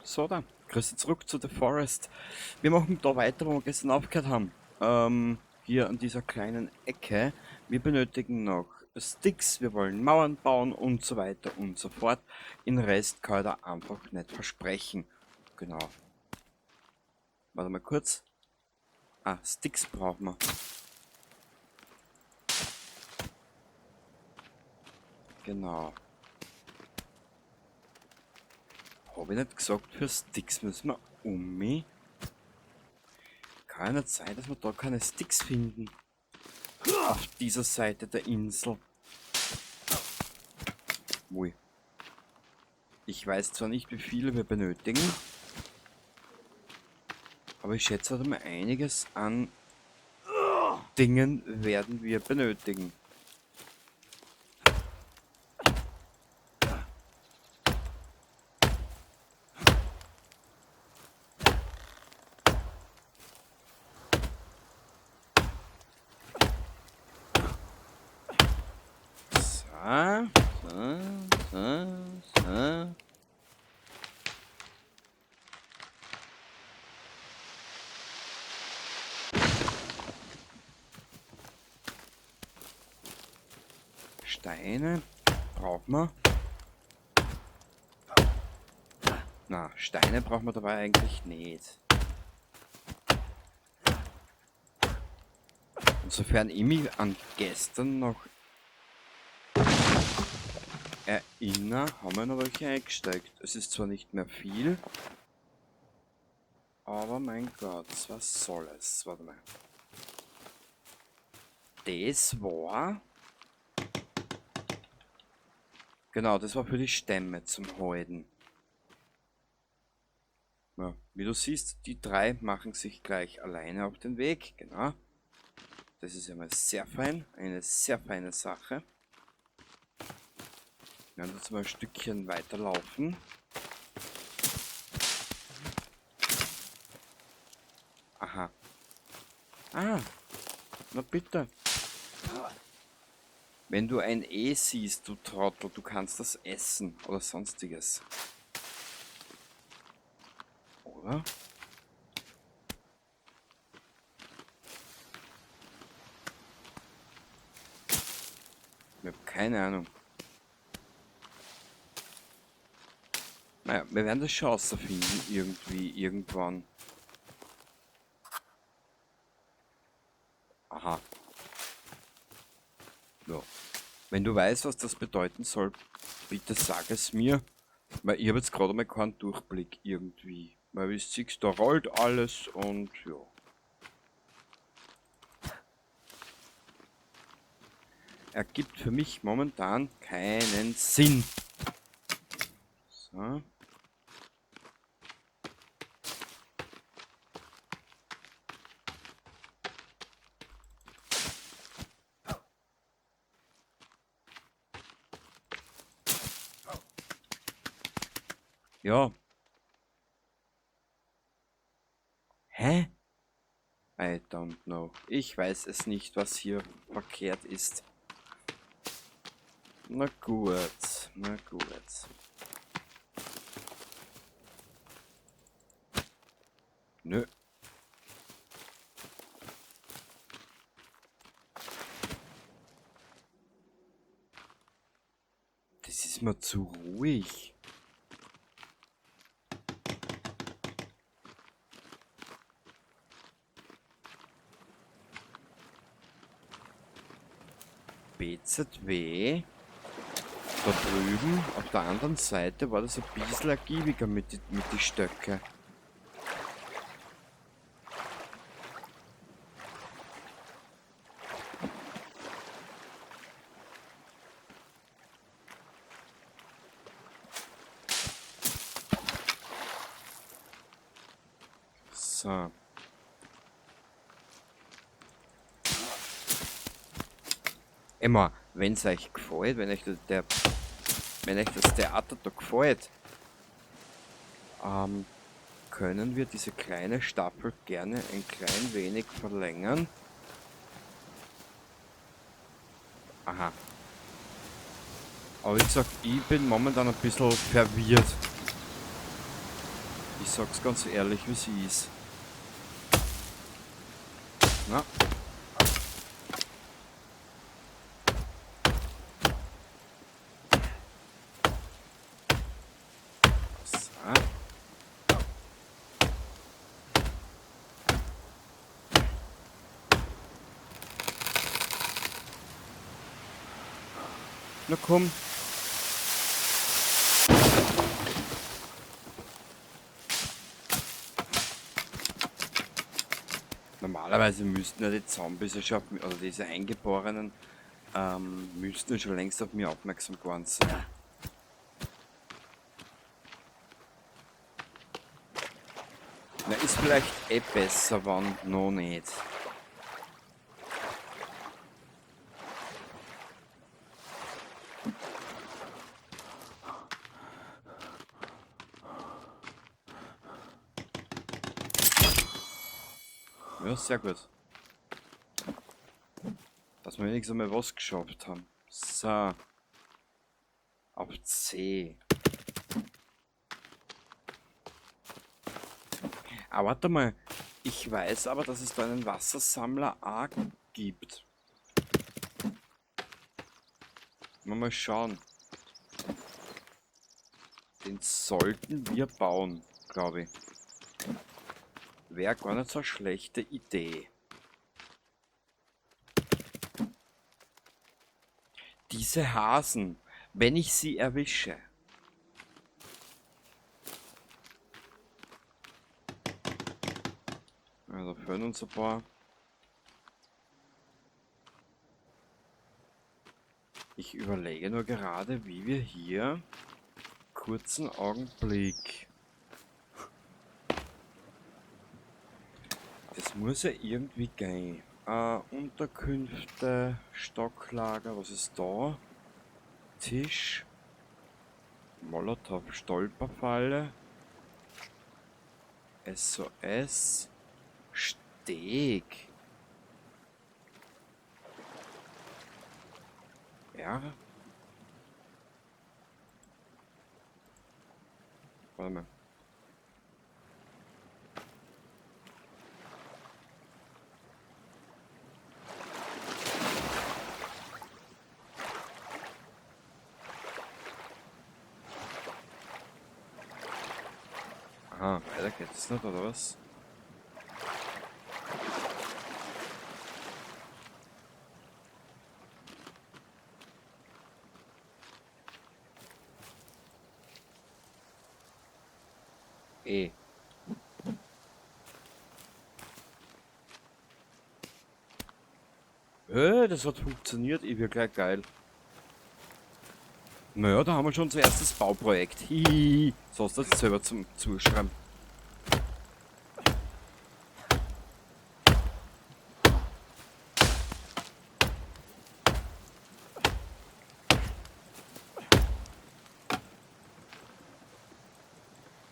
So da, grüße zurück zu The Forest. Wir machen da weiter, wo wir gestern aufgehört haben. Hier an dieser kleinen Ecke. Wir benötigen noch Sticks, wir wollen Mauern bauen und so weiter und so fort. Den Rest kann ich da einfach nicht versprechen. Genau. Warte mal kurz. Ah, Sticks brauchen wir. Genau. Hab ich nicht gesagt, für Sticks müssen wir um mich. Kann ja nicht sein, dass wir da keine Sticks finden. Auf dieser Seite der Insel. Ui. Ich weiß zwar nicht, wie viele wir benötigen. Aber ich schätze mal, einiges an Dingen werden wir benötigen. So. Steine braucht man. Na, Steine braucht man dabei eigentlich nicht. Insofern ich mich an gestern noch erinnere, haben wir noch welche eingesteckt. Es ist zwar nicht mehr viel, aber mein Gott, was soll es? Warte mal. Das war... Genau, das war für die Stämme zum Halten. Ja, wie du siehst, die drei machen sich gleich alleine auf den Weg. Genau. Das ist ja mal sehr fein. Eine sehr feine Sache. Wir werden jetzt mal ein Stückchen weiterlaufen. Aha. Ah. Na bitte. Wenn du ein E siehst, du Trottel, du kannst das essen oder sonstiges. Oder? Ich hab keine Ahnung. Naja, wir werden das schon rausfinden, irgendwie, irgendwann. Aha. Ja. Wenn du weißt, was das bedeuten soll, bitte sag es mir. Weil ich hab jetzt gerade mal keinen Durchblick irgendwie. Weil wie du siehst, da rollt alles und ja. Ergibt für mich momentan keinen Sinn. So. Ja. Hä? I don't know. Ich weiß es nicht, was hier verkehrt ist. Na gut, na gut. Nö. Das ist mir zu ruhig. BZW. Da drüben, auf der anderen Seite, war das ein bisschen ergiebiger mit die Stöcke. So. Immer, wenn's euch gefällt, wenn euch das, der, wenn euch das Theater da gefällt, können wir diese kleine Staffel gerne ein klein wenig verlängern. Aha. Aber wie gesagt, ich bin momentan ein bisschen verwirrt. Ich sag's ganz ehrlich, wie sie ist. Na. So. Na komm. Normalerweise müssten ja die Zombies ja schon auf mich, oder diese Eingeborenen, müssten ja schon längst auf mich aufmerksam geworden sein. Na, ist vielleicht eh besser, wenn noch nicht. Ja, sehr gut. Dass wir wenigstens mal was geschafft haben. So. Auf C. Ah, warte mal. Ich weiß aber, dass es da einen Wassersammler A gibt. Mal schauen. Den sollten wir bauen, glaube ich. Wäre gar nicht so eine schlechte Idee. Diese Hasen, wenn ich sie erwische. Ja, da fehlen uns ein paar. Ich überlege nur gerade, wie wir hier... Kurzen Augenblick. Das muss ja irgendwie gehen. Unterkünfte, Stocklager, was ist da? Tisch. Molotow, Stolperfalle. SOS. Steg. Ja. Warte mal. Aha, weiter geht's nicht, oder was? E. Das hat funktioniert, ich bin gleich geil. Naja, da haben wir schon unser erstes Bauprojekt. Hihihi. So hast du das selber zum Zuschreiben.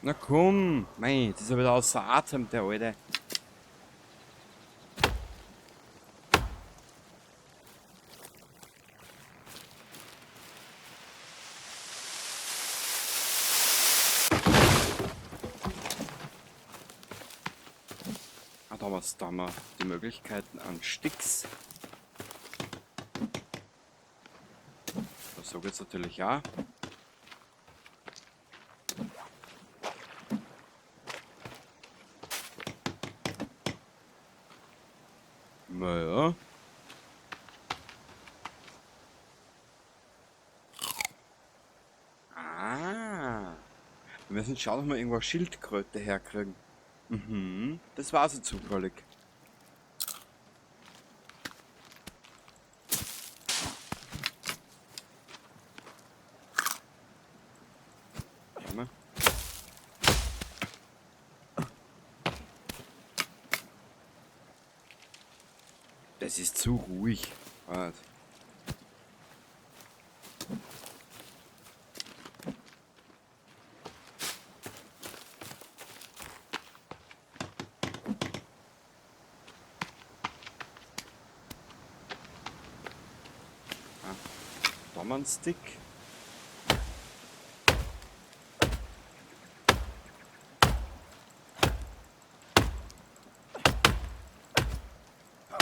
Na komm, mei, das ist ja wieder außer Atem, der Alte. Ah, da haben wir die Möglichkeiten an Sticks. So geht's natürlich auch. Naja. Ah. Wir müssen schauen, ob wir irgendwo Schildkröte herkriegen. Mhm. Das war so zufällig. Warte mal. Das ist zu ruhig. Warte. Ah, da mal ein Stick.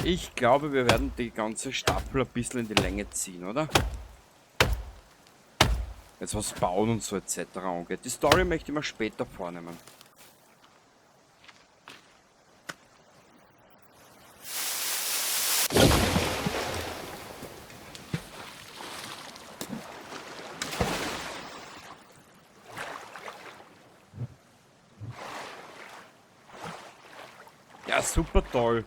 Ich glaube, wir werden die ganze Staffel ein bisschen in die Länge ziehen, oder? Jetzt was bauen und so etc. angeht. Die Story möchte ich mir später vornehmen. Ja, super toll.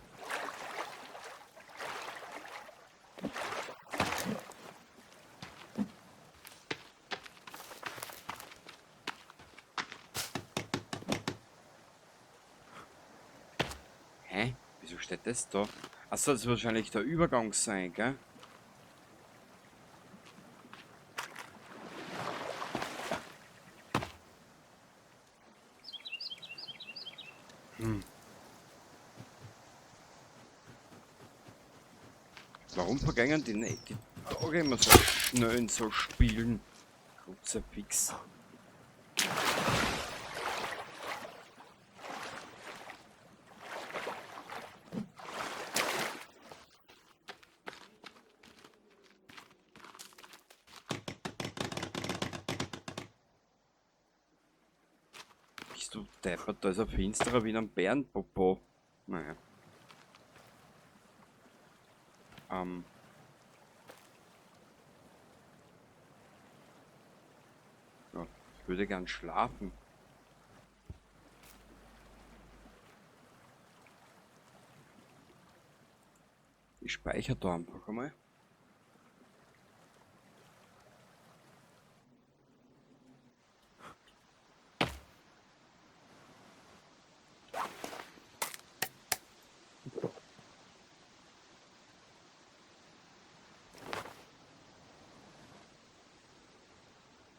Hä? Wieso steht das da? Achso, das wird wahrscheinlich der Übergang sein, gell? Hm. Warum vergängen die nicht die Tage immer so schnell in so Spielen? Kruzifix. Bist du deppert, da ist ein finsterer wie ein Bärenpopo. Naja. Ja, ich würde gern schlafen. Ich speichere da einfach einmal.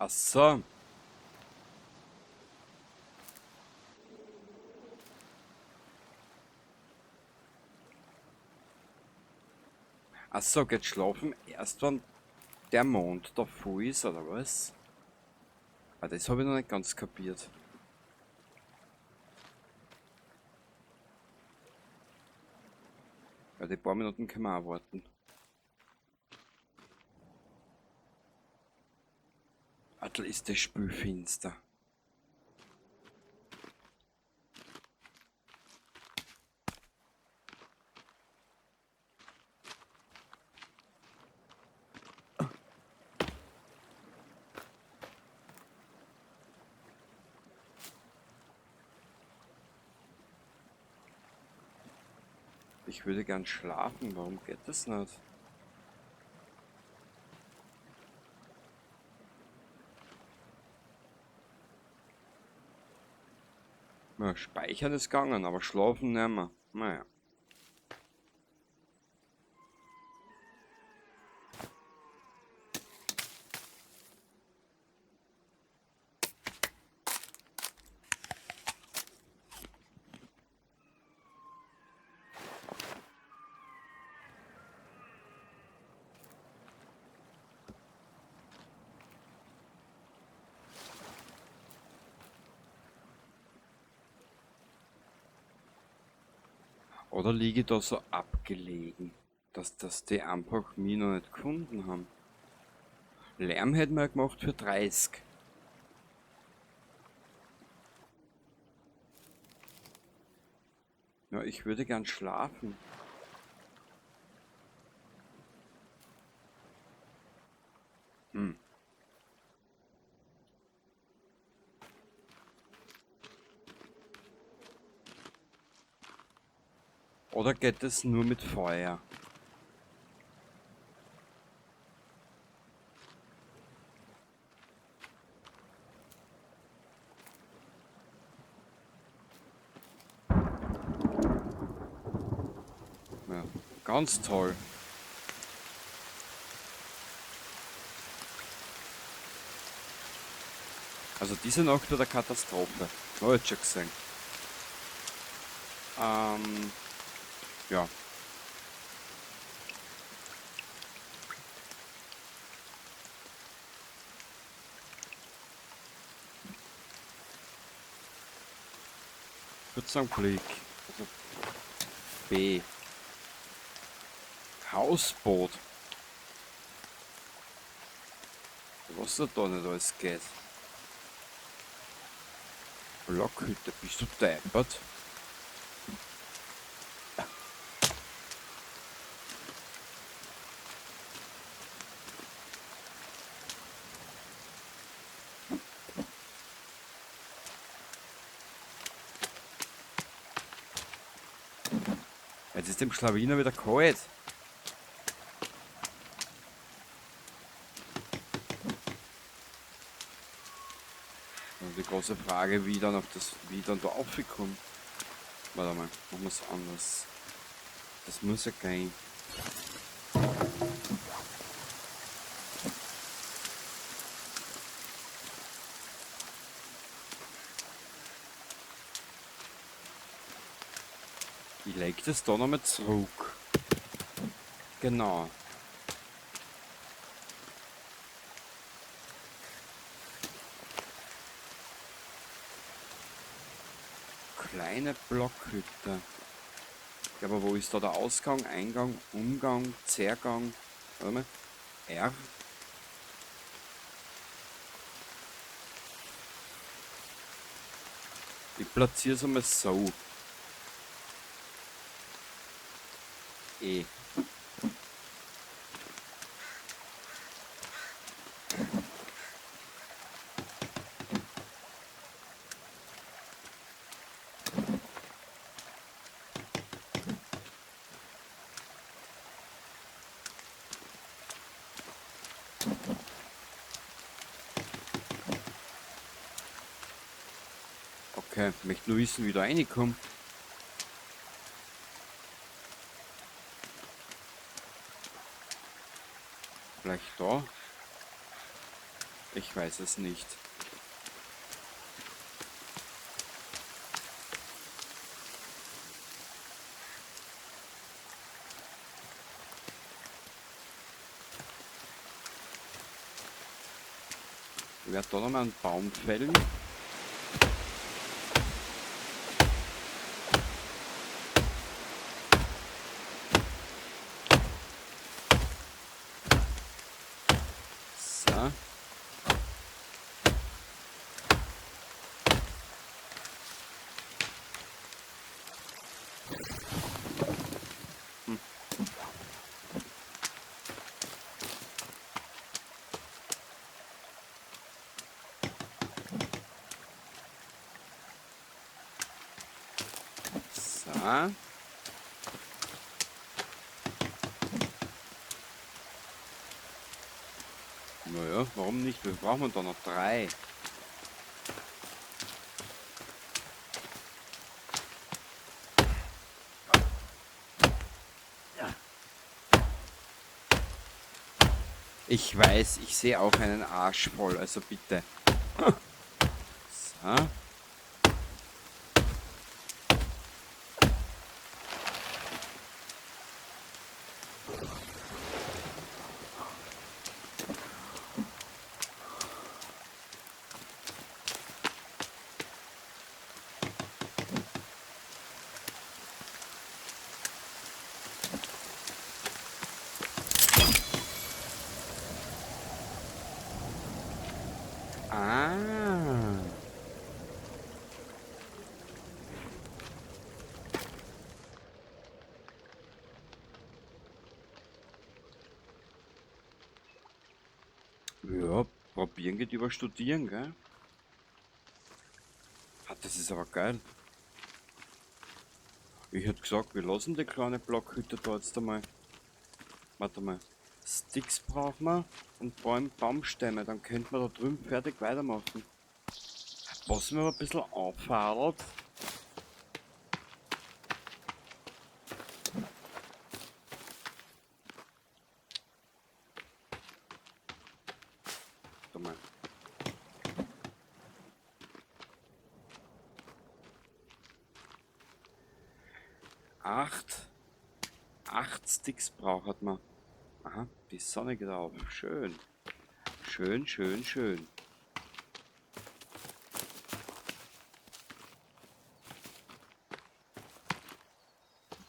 Ach so. Ach so, geht schlafen erst, wenn der Mond da voll ist, oder was? Ah, das habe ich noch nicht ganz kapiert. Ja, die paar Minuten können wir auch warten. Atl ist das Spiel finster. Ich würde gern schlafen, warum geht das nicht? Ja, speichern ist gegangen, aber schlafen nicht mehr. Naja. Oder liege ich da so abgelegen, dass das die einfach mich noch nicht gefunden haben? Lärm hätten wir ja gemacht für 30. Ja, ich würde gern schlafen. Hm. Oder geht es nur mit Feuer? Ja, ganz toll. Also diese Nacht wird eine Katastrophe. Hab ich jetzt schon gesehen. Ja. Ich würd sagen Blick. Also B. Hausboot. Was da nicht alles geht. Blockhütte, bist du deppert? Jetzt ist dem Schlawiner wieder kalt. Und die große Frage, wie dann auf das, wie dann da aufgekommen. Warte mal, machen wir's anders. Das muss ja gehen. Ich leg das da nochmal zurück. Genau. Kleine Blockhütte. Ja, aber wo ist da der Ausgang, Eingang, Umgang, Zergang? Warte mal. R. Ich platziere es einmal so. E. Okay, möchte nur wissen, wie da reinkomme. Vielleicht da? Ich weiß es nicht. Ich werde da nochmal einen Baum fällen. So. So. Naja, warum nicht? Wir brauchen da noch 3. Ich weiß, ich sehe auch einen Arsch voll, also bitte. So. Ah. Ja, probieren geht über studieren, gell? Ah, das ist aber geil. Ich hätte gesagt, wir lassen die kleine Blockhütte da jetzt einmal. Warte mal. Sticks brauchen wir und Baumstämme, dann könnten wir da drüben fertig weitermachen. Was mir aber ein bisschen auffällt. Warte mal. 8 Sticks braucht man. Aha, die Sonne geht auf. Schön. Schön, schön, schön.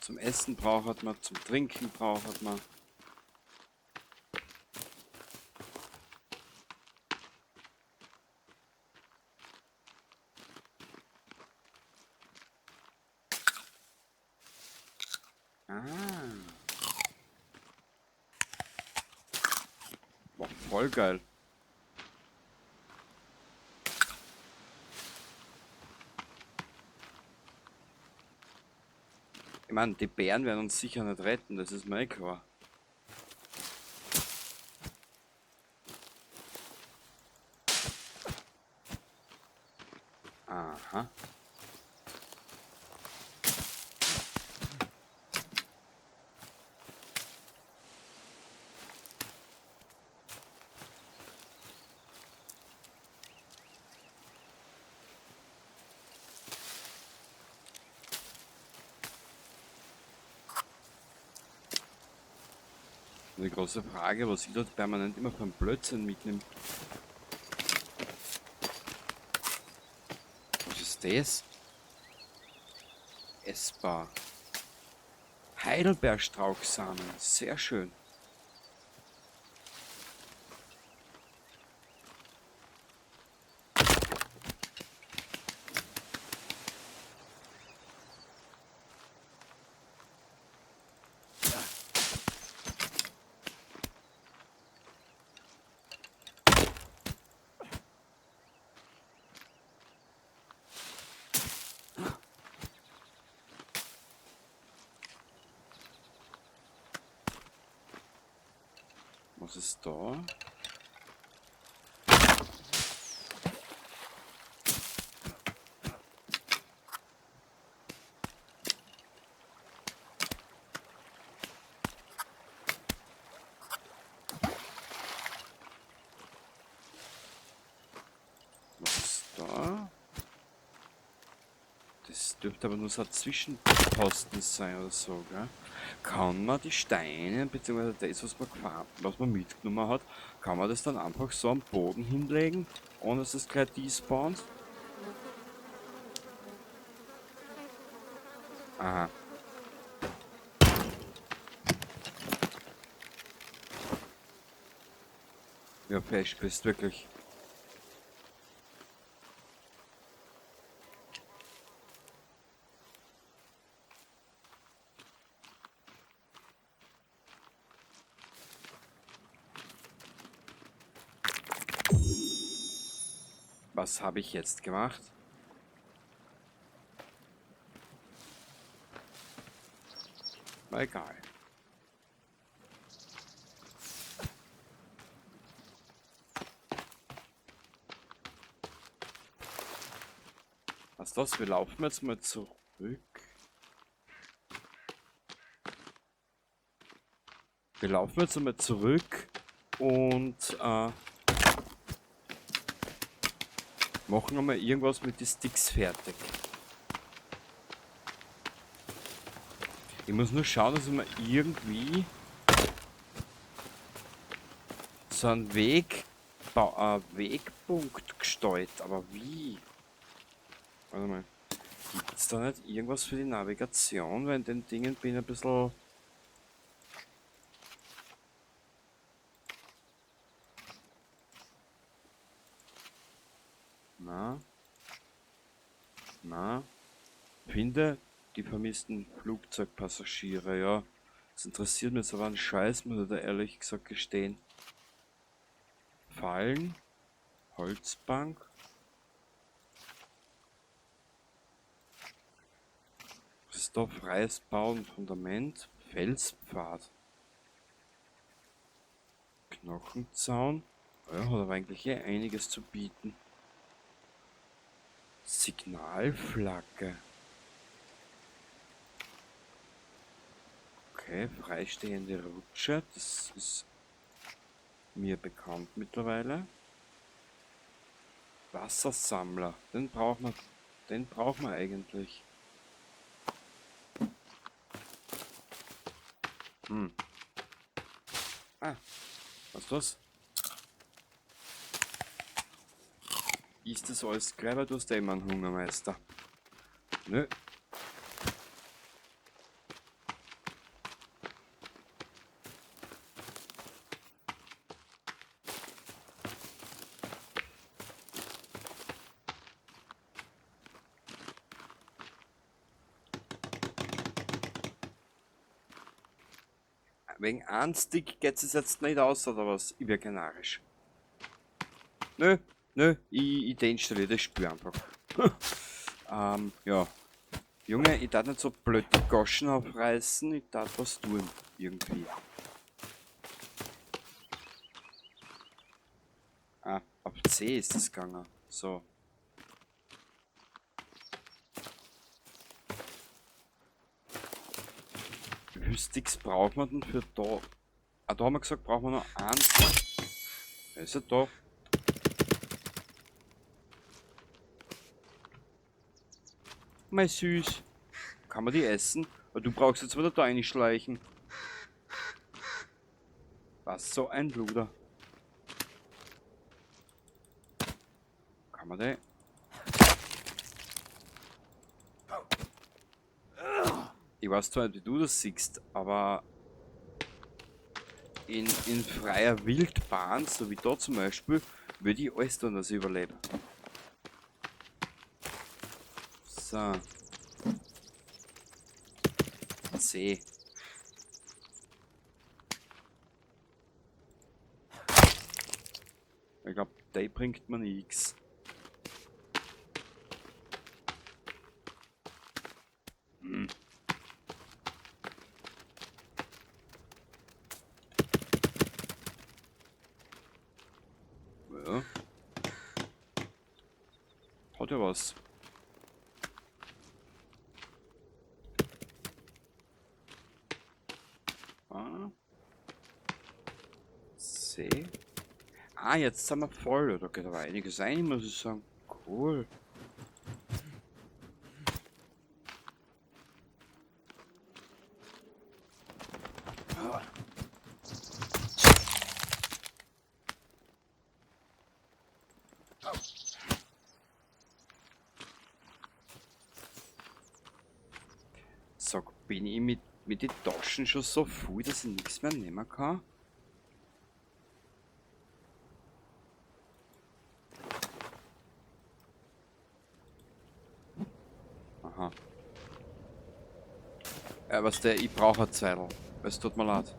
Zum Essen braucht man, zum Trinken braucht man. Voll geil. Ich meine, die Bären werden uns sicher nicht retten, das ist mir eh klar. Aha. Eine große Frage, was ich dort permanent immer für einen Blödsinn mitnehme. Was ist das? Essbar. Heidelbeerstrauchsamen. Sehr schön. Was ist da? Was ist da? Das dürfte aber nur so ein Zwischenposten sein oder so, gell? Kann man die Steine, beziehungsweise das, was man mitgenommen hat, kann man das dann einfach so am Boden hinlegen, ohne dass es gleich despawnt? Aha. Ja, fesch bist wirklich. Was habe ich jetzt gemacht? War egal. Was ist das? Wir laufen jetzt mal zurück. Wir laufen jetzt einmal zurück und machen wir mal irgendwas mit den Sticks fertig. Ich muss nur schauen, dass ich mir irgendwie so einen Wegpunkt gestalt. Aber wie? Warte mal. Gibt's da nicht irgendwas für die Navigation? Weil in den Dingen bin ich ein bisschen... Na? Na? Finde die vermissten Flugzeugpassagiere, ja. Das interessiert mich jetzt aber einen Scheiß, muss ich da ehrlich gesagt gestehen. Fallen. Holzbank. Was ist da? Freies Bauen, Fundament, Felspfad. Knochenzaun. Ja, hat aber eigentlich eh einiges zu bieten. Signalflagge. Okay, freistehende Rutsche, das ist mir bekannt mittlerweile. Wassersammler, den braucht man eigentlich. Ah, was ist das? Ist das alles gleich, weil du hast ja immer einen Hungermeister. Nö. Wegen einem Stick geht es jetzt nicht aus, oder was? Ich werde narrisch. Nö, nö, ich deinstalliere das Spiel einfach. Ja. Junge, ich darf nicht so blöd die Goschen aufreißen, ich darf was tun. Irgendwie. Ah, auf C ist das gegangen. So. Wie viele Sticks braucht man denn für da? Ah, da haben wir gesagt, brauchen wir noch einen. Wer ist er da? Mein Süß. Kann man die essen? Aber du brauchst jetzt wieder da reinschleichen. Was so ein Luder. Kann man die? Ich weiß zwar nicht, wie du das siehst, aber in freier Wildbahn, so wie da zum Beispiel, würde ich alles tun, dass ich überlebe. So. C. Ich glaub, der bringt mir nix. Hm. Ja. Hat ja was. A. C. Ah, jetzt sind wir voll. Da geht aber einiges ein, muss ich sagen. Cool. Sag, bin ich mit den Taschen schon so voll, dass ich nichts mehr nehmen kann? Aha. Was der, ich brauche eine Zeitl. Es tut mir leid.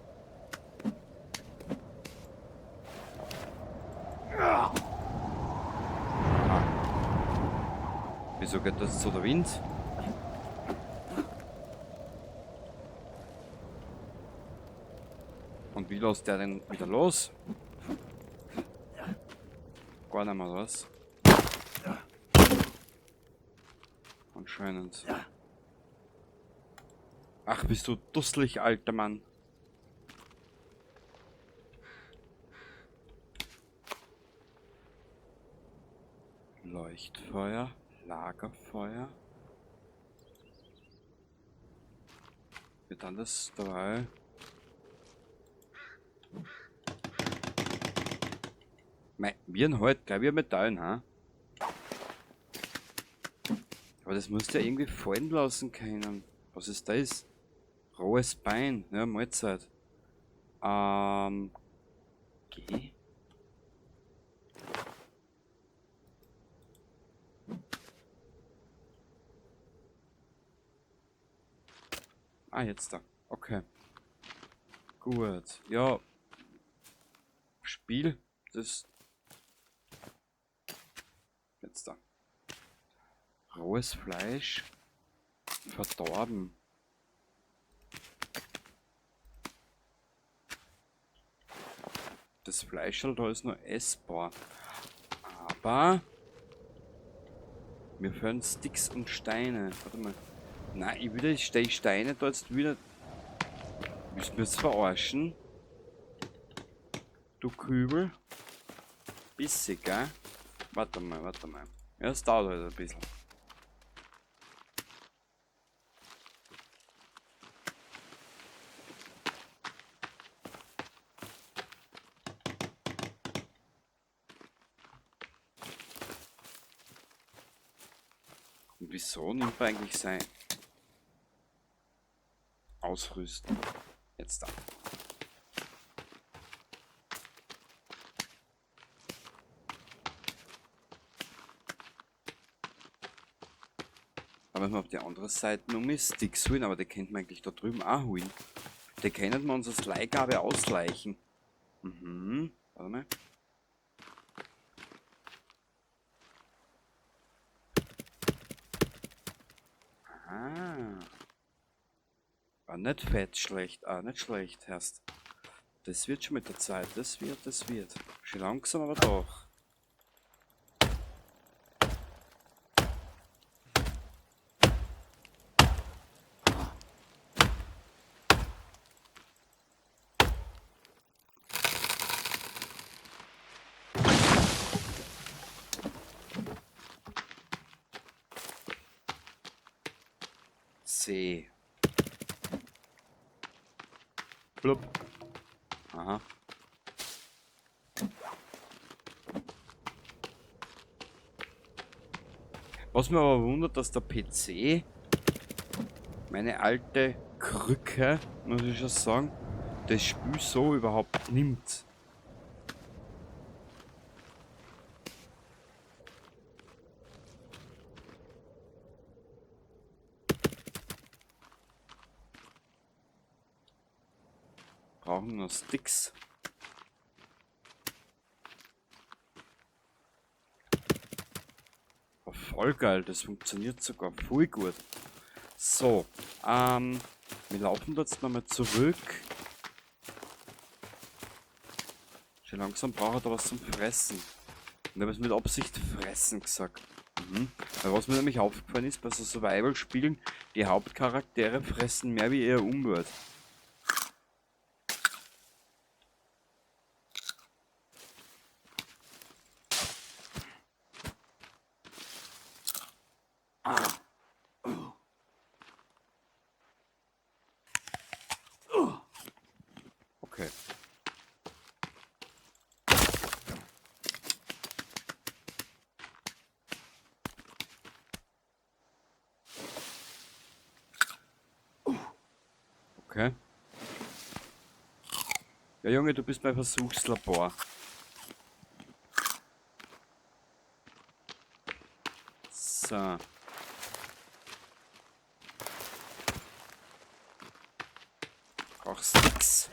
Ah. Wieso geht das so der Wind? Und wie lässt der denn wieder los? Gar nicht mehr was. Anscheinend. Ach, bist du dusselig, alter Mann. Leuchtfeuer, Lagerfeuer. Wird dann das dabei? Mei, wir haben halt gleich wieder Metallen, ha? Aber das musst du ja irgendwie fallen lassen können. Was ist das? Rohes Bein, ja, Mahlzeit. G. Ah, jetzt da. Okay. Gut. Ja. Spiel. Das. Jetzt da. Rohes Fleisch. Verdorben. Das Fleisch da ist noch essbar. Aber mir fehlen Sticks und Steine. Warte mal. Nein, ich will die Steine da jetzt wieder. Willst du mich jetzt verarschen? Du Kübel. Bissig, gell? Warte mal, warte mal. Ja, es dauert halt ein bisschen. Und wieso nimmt man eigentlich sein Ausrüsten? Jetzt da. Da müssen wir auf die andere Seite noch mit Sticks holen, aber die könnte man eigentlich da drüben auch holen. Die können wir uns als Leihgabe ausleichen. Mhm. Warte mal. Ah. War nicht fett schlecht. Ah, nicht schlecht, erst. Das wird schon mit der Zeit. Das wird, das wird. Schon langsam, aber doch. C. Blub. Aha. Was mir aber wundert, dass der PC, meine alte Krücke, muss ich schon sagen, das Spiel so überhaupt nimmt. Brauchen noch Sticks. Oh, voll geil, das funktioniert sogar voll gut. So, wir laufen da jetzt nochmal zurück. Schon langsam brauche ich da was zum Fressen. Und ich habe es mit Absicht fressen gesagt. Mhm. Weil was mir nämlich aufgefallen ist, bei so Survival-Spielen, die Hauptcharaktere fressen mehr wie ihre Umwelt. Okay. Okay. Ja, Junge, du bist mein Versuchslabor. So. Brauchst nix.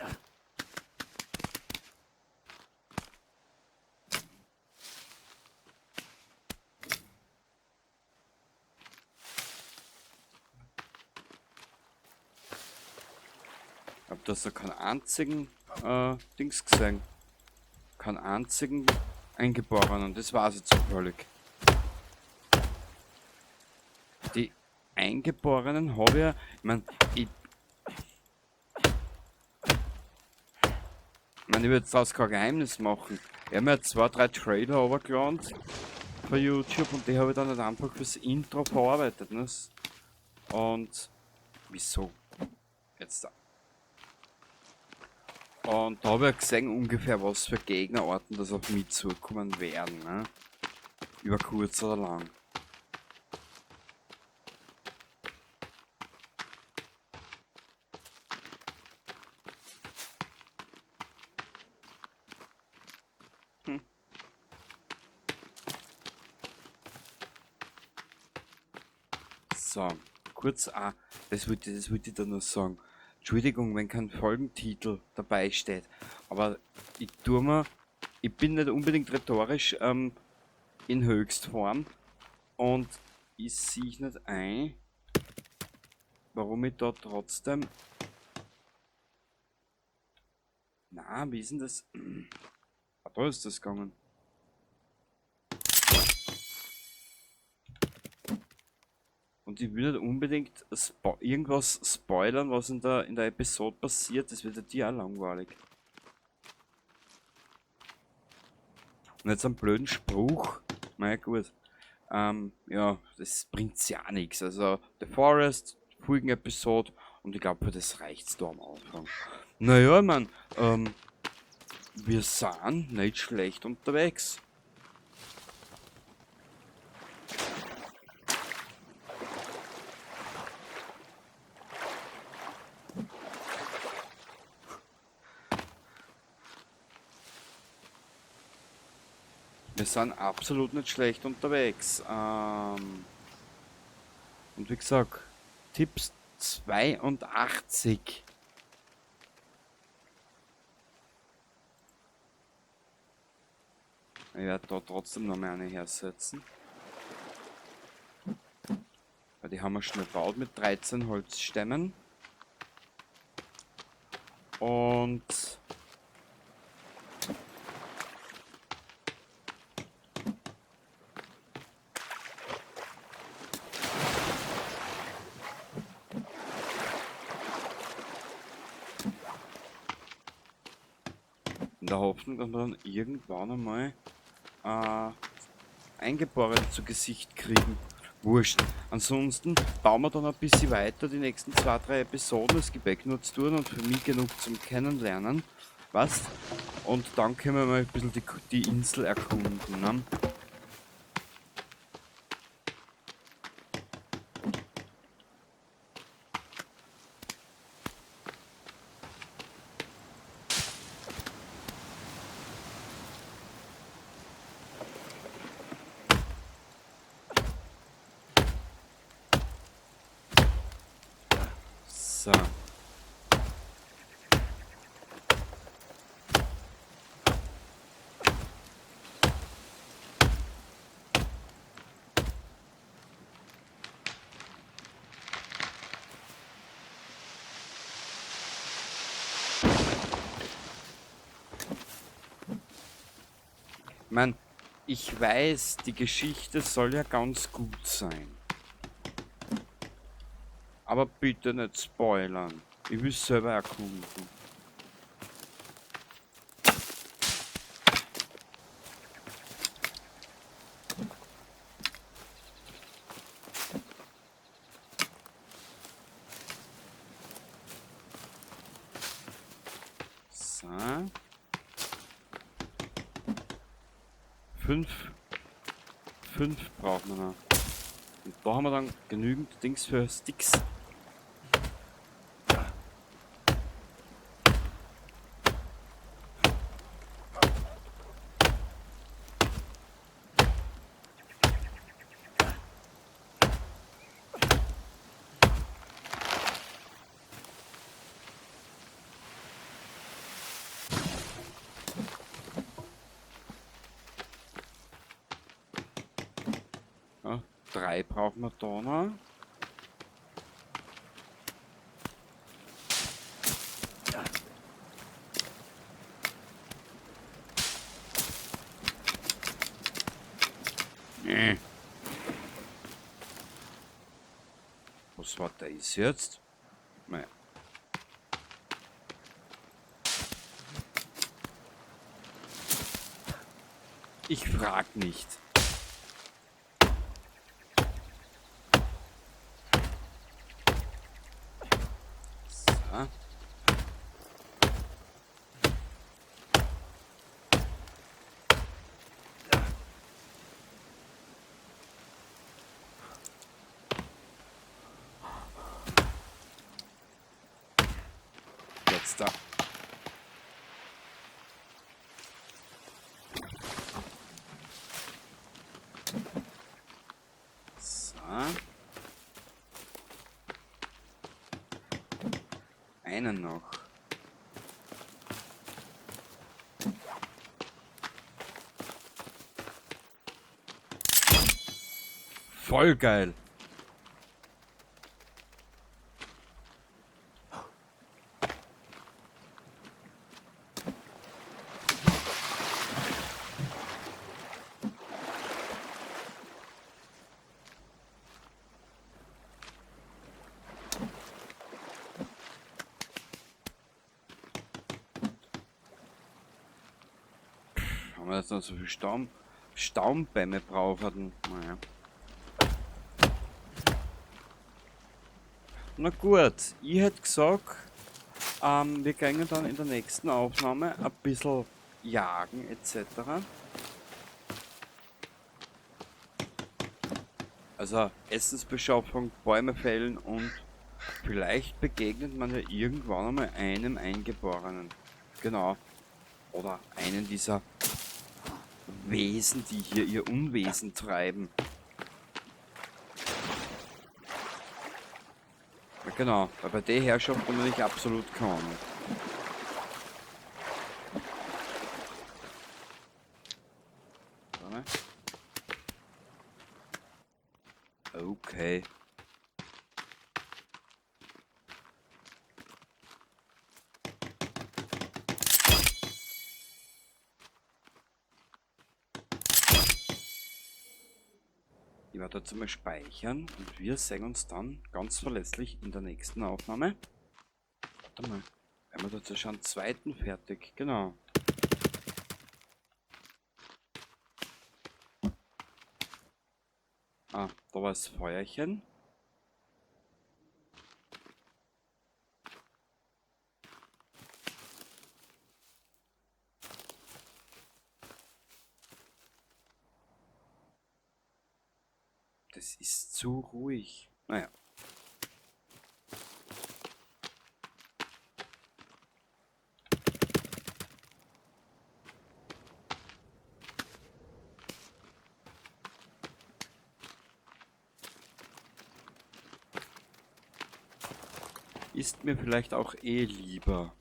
Ich hab da so keinen einzigen Dings gesehen. Keinen einzigen Eingeborenen, das war's jetzt zufällig. Die Eingeborenen habe ich ja, ich mein, ich mein, ich würd jetzt daraus kein Geheimnis machen. Ich hab mir 2, 3 Trailer runtergeladen bei YouTube und die habe ich dann halt einfach fürs Intro verarbeitet. Ne? Und wieso? Jetzt da. Und da habe ich gesehen ungefähr, was für Gegnerarten das auf mich zukommen werden. Ne? Über kurz oder lang. So, kurz, das wollte ich da noch sagen. Entschuldigung, wenn kein Folgentitel dabei steht, aber ich tue mir, ich bin nicht unbedingt rhetorisch in Höchstform und ich sehe nicht ein, warum ich da trotzdem... Na, wie ist denn das? Ah, da ist das gegangen. Und ich will nicht unbedingt irgendwas spoilern, was in der Episode passiert. Das wird ja dir auch langweilig. Und jetzt einen blöden Spruch. Na ja, gut. Ja, das bringt's ja auch nix. Also, The Forest, Folgen-Episode. Und ich glaub, das reicht's da am Anfang. Naja, ich mein, wir sind nicht schlecht unterwegs. Wir sind absolut nicht schlecht unterwegs. Und wie gesagt, Tipps 82. Ich werde da trotzdem noch mal eine hersetzen. Weil die haben wir schnell gebaut mit 13 Holzstämmen. Und in der Hoffnung, dass wir dann irgendwann einmal Eingeborene zu Gesicht kriegen. Wurscht. Ansonsten bauen wir dann ein bisschen weiter die nächsten 2, 3 Episoden. Es gibt eh genug zu tun und für mich genug zum Kennenlernen. Was? Und dann können wir mal ein bisschen die Insel erkunden. Ne? So. Ich mein, ich weiß, die Geschichte soll ja ganz gut sein. Aber bitte nicht spoilern. Ich will selber erkunden. So. 5. 5 brauchen wir noch. Und da haben wir dann genügend Dings für Sticks. Ja, 3 brauchen wir da noch. Nee. Was war das jetzt? Naja. Ich frag nicht. So. Jetzt da. So. Einen noch. Voll geil. Haben wir jetzt noch so viel Stammbäume brauchen? Naja. Na gut, ich hätte gesagt, wir gehen dann in der nächsten Aufnahme ein bisschen jagen et cetera. Also Essensbeschaffung, Bäume fällen und vielleicht begegnet man ja irgendwann einmal einem Eingeborenen. Genau. Oder einen dieser Wesen, die hier ihr Unwesen treiben. Ja, genau, weil bei der Herrschaft haben wir nicht absolut keine Ahnung. Okay. Ich werde dazu mal speichern und wir sehen uns dann ganz verlässlich in der nächsten Aufnahme. Warte mal, werden wir dazu schon einen zweiten fertig, genau. Ah, da war das Feuerchen. Das ist zu ruhig. Naja. Ist mir vielleicht auch eh lieber.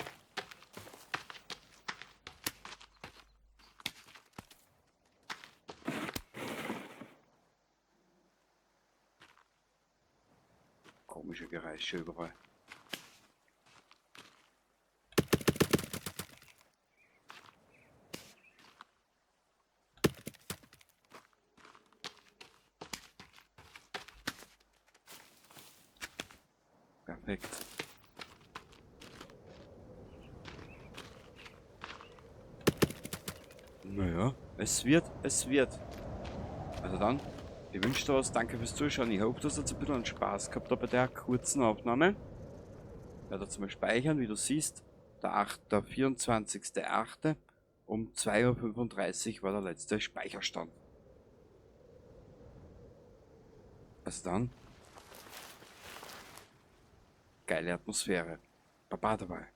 Komische Geräusche überall. Perfekt. Naja, es wird, es wird. Also dann, ich wünsche dir was, danke fürs Zuschauen. Ich hoffe, du hast jetzt ein bisschen Spaß gehabt da bei der kurzen Aufnahme. Ich werde jetzt mal speichern, wie du siehst. Der 24.08. um 2:35 Uhr war der letzte Speicherstand. Also dann, geile Atmosphäre. Baba dabei.